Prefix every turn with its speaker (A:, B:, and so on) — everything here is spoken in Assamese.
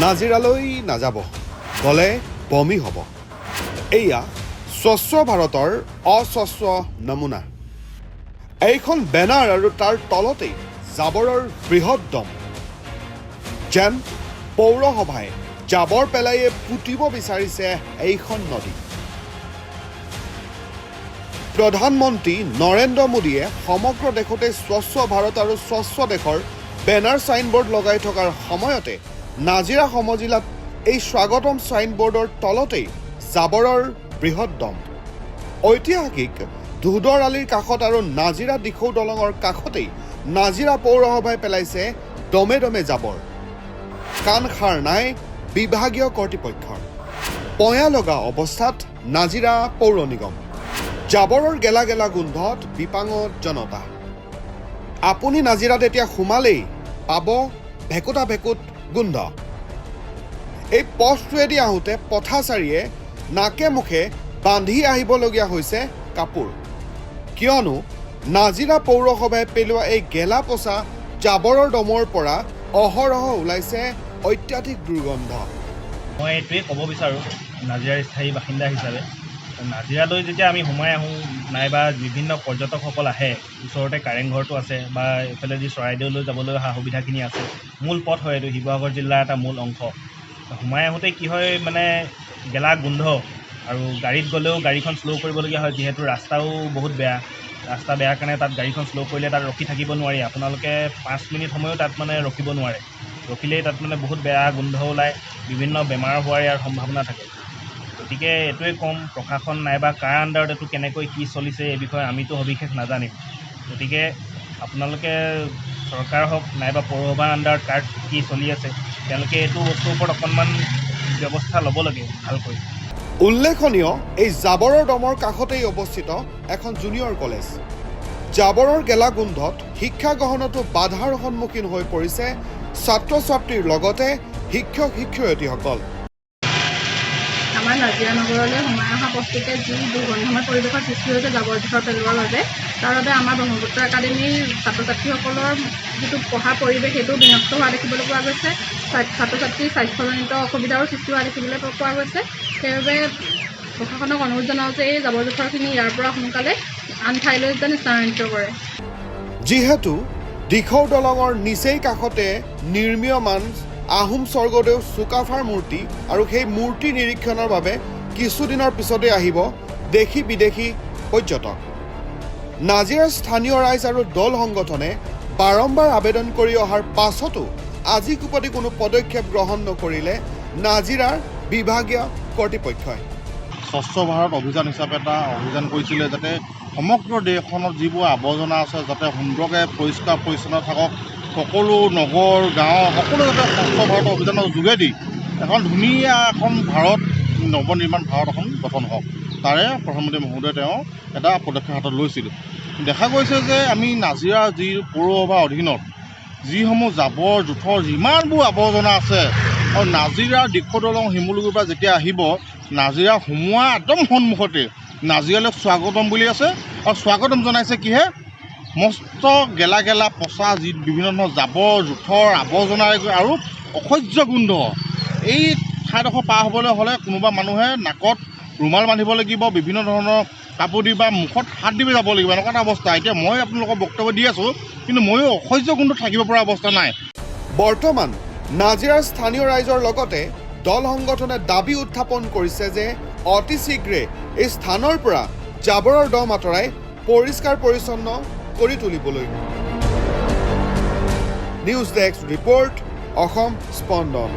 A: নাজিৰালৈ নাযাব, গ'লে বমি হ'ব। এয়া স্বচ্ছ ভাৰতৰ অস্বচ্ছ নমুনা। এইখন বেনাৰ আৰু তাৰ তলতেই জাবৰৰ বৃহৎ দম। যেন পৌৰসভাই জাবৰ পেলাইয়ে পুতিব বিচাৰিছে এইখন নদী। প্ৰধানমন্ত্ৰী নৰেন্দ্ৰ মোদীয়ে সমগ্ৰ দেশতে স্বচ্ছ ভাৰত আৰু স্বচ্ছ দেশৰ বেনাৰ, চাইনবোৰ্ড লগাই থকাৰ সময়তে নাজিৰা সমজিলাত এই স্বাগতম চাইনবোৰ্ডৰ তলতেই জাবৰৰ বৃহৎ দম। ঐতিহাসিক ধোদৰ আলিৰ কাষত আৰু নাজিৰা দিখৌ দলঙৰ কাষতেই নাজিৰা পৌৰসভাই পেলাইছে দমে দমে জাবৰ। কাণসাৰ নাই বিভাগীয় কৰ্তৃপক্ষৰ। পয়া লগা অৱস্থাত নাজিৰা পৌৰ নিগম। জাবৰৰ গেলা গেলা গোন্ধত বিপাঙত জনতা। আপুনি নাজিৰাত এতিয়া সোমালেই পাব ভেকুতা ভেকুত গোন্ধ। এই পথটোৱেদি আহোঁতে পথাচাৰীয়ে নাকে মুখে বান্ধি আহিবলগীয়া হৈছে কাপোৰ। কিয়নো নাজিৰা পৌৰসভাই পেলোৱা এই গেলা পচা জাবৰৰ দমৰ পৰা অহৰহ ওলাইছে অত্যাধিক দুৰ্গন্ধ।
B: মই এইটোৱে ক'ব বিচাৰোঁ, নাজিৰাৰ স্থায়ী বাসিন্দা হিচাপে, নাজিৰালৈ যেতিয়া আমি সোমাই আহোঁ নাইবা বিভিন্ন পৰ্যটকসকল আহে, ওচৰতে কাৰেংঘৰটো আছে বা এইফালেদি চৰাইদেউলৈ যাবলৈ সা সুবিধাখিনি আছে। মূল পথ হয় এইটো, শিৱসাগৰ জিলাৰ এটা মূল অংশ। সোমাই আহোঁতে কি হয়, মানে গেলা গোন্ধ আৰু গাড়ীত গ'লেও গাড়ীখন শ্ল' কৰিবলগীয়া হয়, যিহেতু ৰাস্তাও বহুত বেয়া। ৰাস্তা বেয়া কাৰণে তাত গাড়ীখন শ্ল' কৰিলে তাত ৰখি থাকিব নোৱাৰি। আপোনালোকে 5 মিনিট সময়ো তাত মানে ৰখিব নোৱাৰে। ৰখিলেই তাত মানে বহুত বেয়া গোন্ধ ওলায়, বিভিন্ন বেমাৰ হোৱাৰ ইয়াৰ সম্ভাৱনা থাকে। গতিকে এইটোৱে ক'ম, প্ৰশাসন নাইবা কাৰ আণ্ডাৰত এইটো কেনেকৈ কি চলিছে, এই বিষয়ে আমিতো সবিশেষ নাজানিম। গতিকে আপোনালোকে চৰকাৰ হওক নাইবা পৌৰসভাৰ আণ্ডাৰত কাৰ কি চলি আছে, তেওঁলোকে এইটো বস্তুৰ ওপৰত অকণমান ব্যৱস্থা ল'ব লাগে ভালকৈ।
A: উল্লেখনীয়, এই জাবৰৰ দমৰ কাষতেই অৱস্থিত এখন জুনিয়ৰ কলেজ। জাবৰৰ গেলা গোন্ধত শিক্ষা গ্ৰহণতো বাধাৰ সন্মুখীন হৈ পৰিছে ছাত্ৰ ছাত্ৰীৰ লগতে শিক্ষক শিক্ষয়িত্ৰীসকল।
C: আমাৰ নাজিৰা নগৰলৈ সোমাই অহা পথটোতে যি দুৰ্গন্ধময় পৰিৱেশৰ সৃষ্টি হৈছে জাবৰ জোঁথৰ পেলোৱাৰ বাবে, তাৰ বাবে আমাৰ ব্ৰহ্মপুত্ৰ একাডেমীৰ ছাত্ৰ ছাত্ৰীসকলৰ যিটো পঢ়াৰ পৰিৱেশ, সেইটো বিনষ্ট হোৱা দেখিবলৈ পোৱা গৈছে। ছাত্ৰ ছাত্ৰীৰ স্বাস্থ্যজনিত অসুবিধাৰো সৃষ্টি হোৱা দেখিবলৈ পোৱা গৈছে। সেইবাবে প্ৰশাসনক অনুৰোধ জনাওঁ যে এই জাবৰ জোঁথৰখিনি ইয়াৰ পৰা সোনকালে আন ঠাইলৈ যেন স্থানান্তৰিত কৰে।
A: যিহেতু দিখৌ দলঙৰ নিচেই কাষতে নিৰ্মীয়মান আহোম স্বৰ্গদেউ চুকাফাৰ মূৰ্তি আৰু সেই মূৰ্তি নিৰীক্ষণৰ বাবে কিছুদিনৰ পিছতে আহিব দেশী বিদেশী পৰ্যটক। নাজিৰাৰ স্থানীয় ৰাইজ আৰু দল সংগঠনে বাৰম্বাৰ আবেদন কৰি অহাৰ পাছতো আজিকোপতি কোনো পদক্ষেপ গ্ৰহণ নকৰিলে নাজিৰাৰ বিভাগীয় কৰ্তৃপক্ষই।
D: স্বচ্ছ ভাৰত অভিযান হিচাপে এটা অভিযান কৰিছিলে, যাতে সমগ্ৰ দেশখনত যিবোৰ আৱৰ্জনা আছে, যাতে সুন্দৰকৈ পৰিষ্কাৰ পৰিচ্ছন্ন থাকক, সকলো নগৰ গাঁও সকলো যাতে স্বচ্ছ ভাৰত অভিযানৰ যোগেদি এখন ধুনীয়া এখন ভাৰত, নৱনিৰ্মাণ ভাৰত এখন গঠন হওক, তাৰে প্ৰধানমন্ত্ৰী মহোদয়ে তেওঁ এটা পদক্ষেপ হাতত লৈছিল। দেখা গৈছে যে আমি নাজিৰা যি পৌৰসভাৰ অধীনত যিসমূহ জাবৰ জোঁথৰ, যিমানবোৰ আৱৰ্জনা আছে আৰু নাজিৰা দিখৌ দলং শিমলুগুৰিৰ পৰা যেতিয়া আহিব, নাজিৰা সোমোৱা একদম সন্মুখতে নাজিৰালৈ স্বাগতম বুলি আছে আৰু স্বাগতম জনাইছে কিহে? মস্ত গেলা গেলা পচা যি বিভিন্ন ধৰণৰ জাবৰ জোঁথৰ আৱৰ্জনাৰে আৰু অসহ্য গোন্ধ। এই ঠাইডোখৰ পাৰ হ'বলৈ হ'লে কোনোবা মানুহে নাকত ৰুমাল বান্ধিব লাগিব, বিভিন্ন ধৰণৰ কাপোৰ দি বা মুখত হাত দি যাব লাগিব, এনেকুৱা এটা অৱস্থা। এতিয়া মই আপোনালোকক বক্তব্য দি আছোঁ, কিন্তু ময়ো অসহ্য গোন্ধ থাকিব পৰা অৱস্থা নাই।
A: বৰ্তমান নাজিৰাৰ স্থানীয় ৰাইজৰ লগতে দল সংগঠনে দাবী উত্থাপন কৰিছে যে অতি শীঘ্ৰে এই স্থানৰ পৰা জাবৰৰ দম আঁতৰাই পৰিষ্কাৰ পৰিচ্ছন্ন কৰি তুলিবলৈ। নিউজ ডেস্ক ৰিপৰ্ট, অসম স্পন্দন।